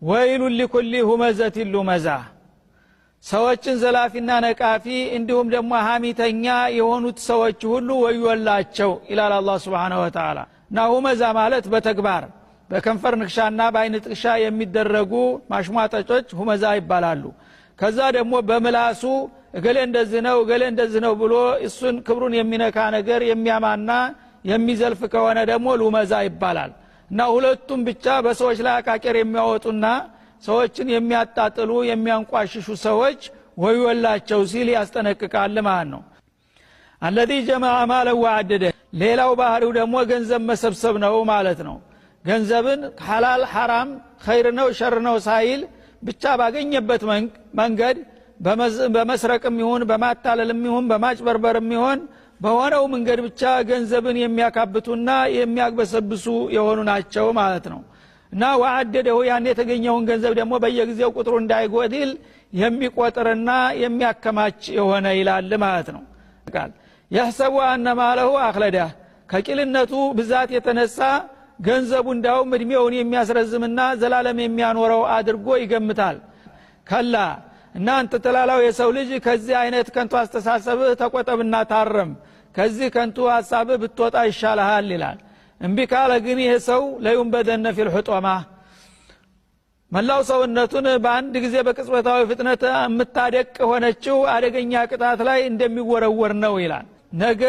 ወይሉ ሊኩሊ ሁመዘቲ ሉመዛ ሰዎችን ዘላፊና ነቃፊ እንዲሁም ደግሞ ሀሚተኛ የሆኑት ሰዎች ሁሉ ወዮላቸው ይላል አላህ Subhanahu Wa Ta'ala። እና ሁመዛ ማለት በተግባር በከንፈር ንክሻና በአይን ጥቅሻ የሚደረጉ ማሽሟጠጮች ሁመዛ ይባላሉ። ከዛ ደግሞ በምላሱ እገሌ እንደዚህ ነው እገሌ እንደዚህ ነው ብሎ እሱን ክብሩን የሚነካ ነገር የሚያማና የሚዘልፍ ከሆነ ደግሞ ሉመዛ ይባላል። እና ሁለቱም ብቻ በሰዎች ላይ አቃቄር የሚያወጡና ሰዎችን የሚያጣጥሉ የሚያንቋሽሹ ሰዎች ወዮላቸው ሲል ያስጠነቅቃል ማለት ነው። الذي جمع ماله وعدده ሌላው ባህሪው ደግሞ ገንዘብ መሰብሰብ ነው ማለት ነው። ገንዘብን ሐላል ሐራም ኸይር ነው ሸር ነው ሳይል ብቻ ባገኘበት መንገድ በመስረቅም ይሁን በማታለልም ይሁን በማጭበርበርም ይሁን በሆነው መንገድ ብቻ ገንዘብን የሚያካብቱና የሚያግበሰብሱ የሆኑ ናቸው ማለት ነው። እና ወዐደደው ያን የተገኘውን ገንዘብ ደግሞ በየጊዜው ቁጥሩ እንዳይጎድል የሚቆጥርና የሚያከማች የሆነ ይላል ማለት ነው። ቃል يحسب ان ماله اخلده ከቂልነቱ ብዛት የተነሳ ገንዘቡ እንዳውም እድሜውን የሚያስረዝምና ዘላለም የሚያኖረው አድርጎ ይገምታል። ከላ እናንተ ተላላው የሰው ልጅ ከዚህ አይነት ከንቱ አስተሳሰብህ ተቆጠብና ታረም፣ ከዚህ ከንቱ ሐሳብህ ብትወጣ ይሻልሃል ይላል። እምቢ ካለ ግን ይሄ ሰው ለዩንበደነ ፊል ሁጦማ መላው ሰውነቱን በአንድ ጊዜ በቅጽበታዊ ፍጥነት የምታደቅ ሆነችው አደገኛ ቅጣት ላይ እንደሚወረወር ነው ይላል። ነገ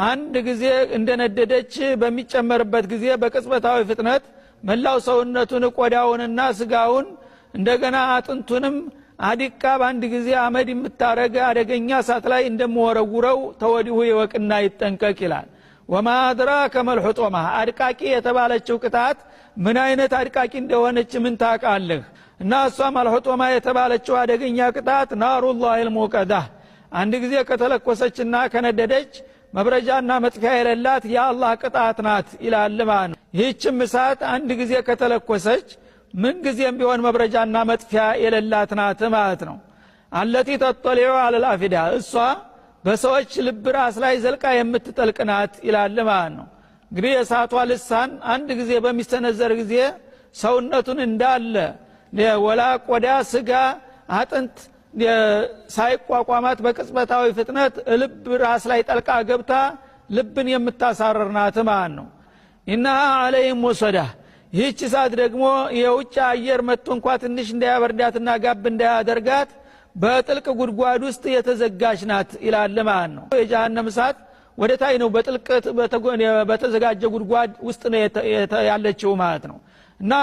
አንድ ጊዜ እንደነደደች በሚጨመርበት ጊዜ በቅጽበታዊ ፍጥነት መላው ሰውነቱን ቆዳውንና ስጋውን እንደገና አጥንቱንም አዲቃ በአንድ ጊዜ አመድ የምታረገ አደገኛ እሳት ላይ እንደምወረውረው ተወዲሁ ይወቅና ይጠንቀቅ ይላል። ወማ አድራከ መልሁጦማ አድቃቂ የተባለችው ቅጣት ምን አይነት አድቃቂ እንደሆነች ምን ታውቃለህ? እና እሷ መልሁጦማ የተባለችው አደገኛ ቅጣት ናሩላሂ አልሙቀዳ አንድ ጊዜ ከተለኮሰችና ከነደደች መብረጃና መጥፊያ የሌላት የአላህ ቅጣት ናት ይላል ማለት ነው። ይህችም እሳት አንድ ጊዜ ከተለኮሰች ምን ጊዜም ቢሆን መብረጃና መጥፊያ የሌላት ናት ማለት ነው። አለቲ ተጠሊዑ ዐለል አፊዳ እሷ በሰዎች ልብ ራስ ላይ ዘልቃ የምትጠልቅ ናት ይላል ማለት ነው። እንግዲህ የእሳቷ ልሳን አንድ ጊዜ በሚሰነዘር ጊዜ ሰውነቱን እንዳለ ወላ ቆዳ ስጋ አጥንት ሳይቋቋማት በቅጽበታዊ ፍጥነት ልብ ራስ ላይ ጠልቃ ገብታ ልብን የምታሳርር ናት ማለት ነው። ኢነሃ ዐለይሂም ሙሰዳ ይህች እሳት ደግሞ የውጭ አየር መጥቶ እንኳ ትንሽ እንዳያበርዳትና ጋብ እንዳያደርጋት በጥልቅ ጉድጓድ ውስጥ የተዘጋች ናት ይላል ማለት ነው። የጀሃነም እሳት ወደ ታይ ነው በጥልቀት በተዘጋጀ ጉድጓድ ውስጥ ነው ያለችው ማለት ነው። እና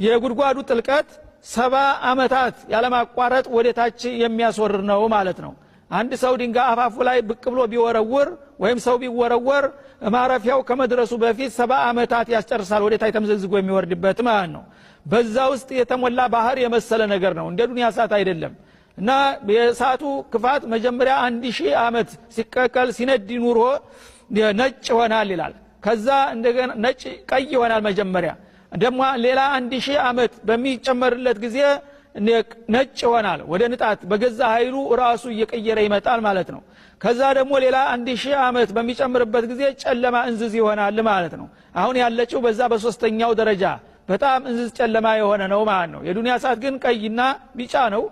የጉድጓዱ ጥልቀት 70 ዓመታት ያለማቋረጥ ወደ ታች የሚያስወርድ ነው ማለት ነው። አንድ ሰው ድንጋይ አፋፉ ላይ ብቅ ብሎ ቢወረውር ወይም ሰው ቢወረወር ማረፊያው ከመድረሱ በፊት 70 ዓመታት ያስጨርሳል ወደ ታች ተምዘግዝጎ የሚወርድበት ማለት ነው። በዛ ውስጥ የተሞላ ባህር የመሰለ ነገር ነው፣ እንደ ዱንያ እሳት አይደለም። እና የእሳቱ ክፋት መጀመሪያ 1000 ዓመት ሲቀቀል ሲነድ ኑሮ ነጭ ይሆናል ይላል። ከዛ እንደገና ነጭ ቀይ ይሆናል መጀመሪያ፣ ደግሞ ሌላ 1000 ዓመት በሚጨመርለት ጊዜ ነጭ ይሆናል ወደ ንጣት በገዛ ኃይሉ ራሱ እየቀየረ ይመጣል ማለት ነው። ከዛ ደግሞ ሌላ 1000 ዓመት በሚጨምርበት ጊዜ ጨለማ እንዝዝ ይሆናል ማለት ነው። አሁን ያለችው በዛ በሶስተኛው ደረጃ በጣም እንዝዝ ጨለማ የሆነ ነው ማለት ነው። የዱንያ እሳት ግን ቀይና ቢጫ ነው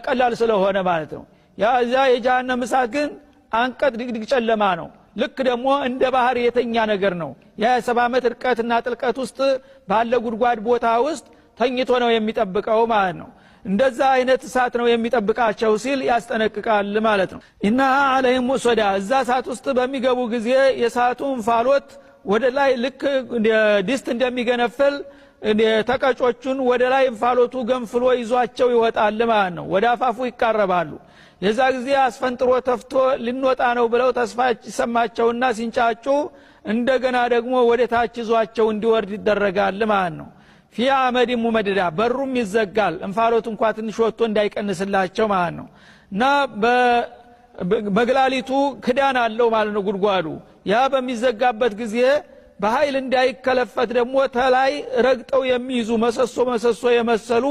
ቀላል ስለሆነ ማለት ነው። ያዛ የጀሃነም እሳት ግን አንቀጥ ድግድግ ጨለማ ነው። ልክ ደግሞ እንደ ባህር የተኛ ነገር ነው። ያ 70 ዓመት ርቀትና ጥልቀት ውስጥ ባለ ጉድጓድ ቦታ ውስጥ ተኝቶ ነው የሚጠብቀው ማለት ነው። እንደዛ አይነት እሳት ነው የሚጠብቃቸው ሲል ያስጠነቅቃል ማለት ነው። ኢነሃ ዐለይሂም ሙሰዳ እዛ እሳት ውስጥ በሚገቡ ጊዜ የእሳቱ እንፋሎት ወደ ላይ ልክ ድስት እንደሚገነፍል ተቀጮቹን ወደ ላይ እንፋሎቱ ገንፍሎ ይዟቸው ይወጣል ማለት ነው። ወደ አፋፉ ይቃረባሉ። የዛ ጊዜ አስፈንጥሮ ተፍቶ ልንወጣ ነው ብለው ተስፋ ይሰማቸውና ሲንጫጩ እንደገና ደግሞ ወደ ታች ይዟቸው እንዲወርድ ይደረጋል ማለት ነው። ፊ አመድ ሙመደዳ በሩም ይዘጋል እንፋሎቱ እንኳን ትንሽ ወጥቶ እንዳይቀንስላቸው ማለት ነው። እና በመግላሊቱ ክዳን አለው ማለት ነው ጉድጓዱ። ያ በሚዘጋበት ጊዜ በኃይል እንዳይከለፈት ደግሞ ተላይ ረግጠው የሚይዙ መሰሶ መሰሶ የመሰሉ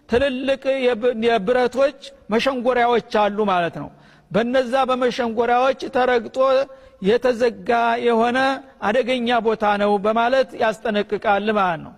ትልልቅ የብረቶች መሸንጎሪያዎች አሉ ማለት ነው። በነዛ በመሸንጎሪያዎች ተረግጦ የተዘጋ የሆነ አደገኛ ቦታ ነው በማለት ያስጠነቅቃል ማለት ነው።